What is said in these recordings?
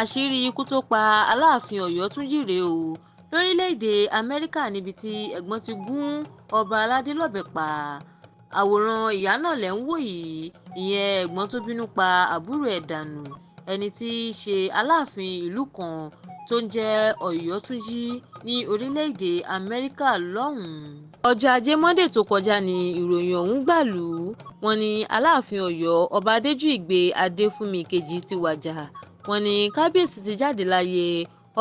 Àṣírí ikú tó pa Aláàfin Ọ̀yọ́túnjì rèé o. Lórílẹ̀-èdè Amẹ́ríkà níbi tí ẹ̀gbọ́n ti gún ọba aládé lọ́bẹ̀ pa. Àwòrán ìyá náà lẹ̀ ń wò yìí, ìyẹn ẹ̀gbọ́n tó bínú pa àbúrò ẹ̀ dànù, ẹni tí í ṣe Aláàfin ìlú kan tó ń jẹ́ Ọ̀yọ́túnjì ní orílẹ̀-èdè Amẹ́ríkà lọ́hùn-ún. Ọjọ́ Ajé Monde tó kọjá ní ìròyìn ọ̀hún gbàlú. Wọ́n ní Aláàfin Ọ̀yọ́, Ọba Adéjùìgbé Adéfúnmi Kejì ti wájà. Wọ́n ní kábíyèsí ti jáde láyé.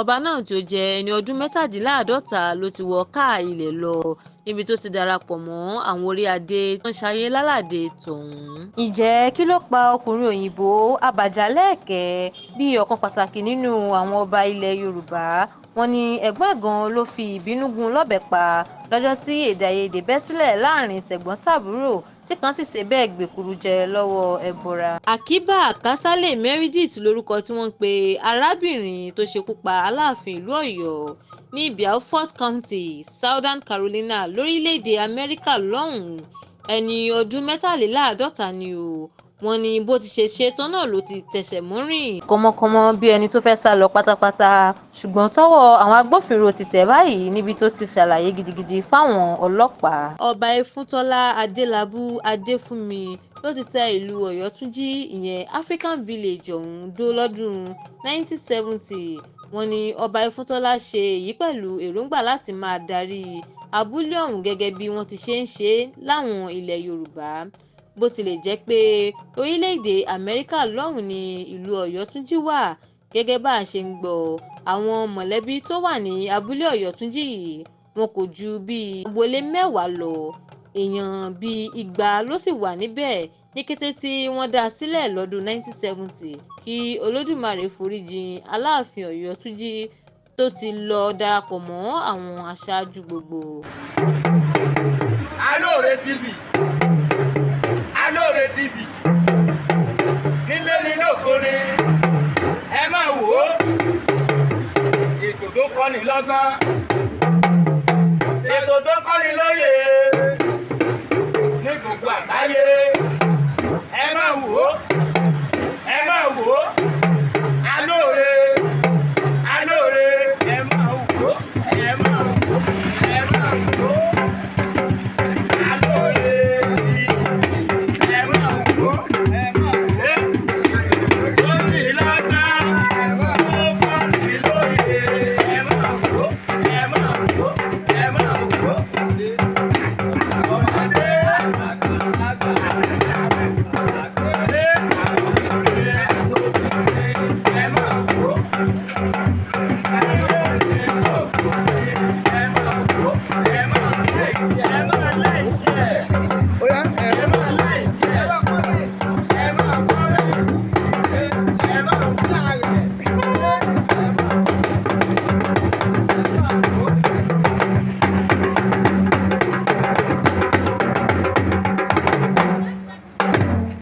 Ọba náà tí ó jẹ́ ẹni ọdún 47 ló ti wọ káà ilẹ̀ lọ níbi tó ti darapọ̀ mọ́ àwọn orí adé tó ń ṣayé lálàdé tọ̀hún. Ǹjẹ́ kí ló pa ọkùnrin òyìnbó abàjálẹ̀ẹ̀kẹ́ bíi ọ̀kan pàtàkì nínú àwọn ọba ilẹ̀ Yorùbá? Wọ́n ní ẹ̀gbọ́n ẹ̀ gan-an ló fi ìbínú gún un lọ́bẹ̀ pa lọ́jọ́ tí èdè-àìyedè bẹ́ sílẹ̀ láàrin tẹ̀gbọ́n-tàbúrò, tí kan sì ṣe bẹ́ẹ̀ gbékúrú jẹ lọ́wọ́ ẹbọra. Akíbà Kásálẹ̀ Meredith lorúkọ tí wọ́n ń pe arábìnrin tó ṣekú pa Aláàfin ìlú Ọ̀yọ́ ní Beaufort County, Southern Carolina, lórílẹ̀-èdè Amẹ́ríkà lọ́hùn-ún. Ẹni ọdún 53 ni ó. Wọ́n ní bó ti ṣe ṣe tán náà ló ti tẹsẹ̀ mọ́rìn kọ́mọkọ́mọ bíi ẹni tó fẹ́ẹ́ sá lọ pátápátá, ṣùgbọ́n tọ́wọ́ àwọn agbófinró ti tẹ̀ báyìí níbi tó ti ṣàlàyé gidigidi fáwọn ọlọ́pàá. Ọba Ẹfúntọ́lá Adélábù Adéfúnmi ló ti tẹ ìlú Ọ̀yọ́túnjì, ìyẹn African Village ọ̀hún dó lọ́dún 1970. Wọ́n ní Ọba Ẹfúntọ́lá ṣe èyí pẹ̀lú èròǹgbà láti máa darí abúlé ọ̀hún gẹ́gẹ́ bí wọ́n ti ṣe ń ṣe láwọn ilẹ̀ Yorùbá. Bó tilẹ̀ jẹ́ pé orílẹ̀-èdè Amẹ́ríkà lọ́hùn-ún ní ìlú Ọ̀yọ́túnjì wà, gẹ́gẹ́ bá a ṣe ń gbọ́, àwọn mọ̀lẹ́bí tó wà ní abúlé Ọ̀yọ́túnjì yìí, wọn kò ju bíi agboolé 10 lọ, èèyàn bíi 200 ló sì wà níbẹ̀ ní kété tí wọ́n dá a sílẹ̀ lọ́dún 1970. Kí Olódùmarè foríjìn Aláàfin Ọ̀yọ́túnjì tó ti lọ́ọ́ darapọ̀ mọ́ àwọn aṣáájú gbogbo. Alóore TV, Alóore TV, nílé ní lóko ni ẹ máa wò ó, ètò tó kọ́ni lọ́gbọ́n, ètò tó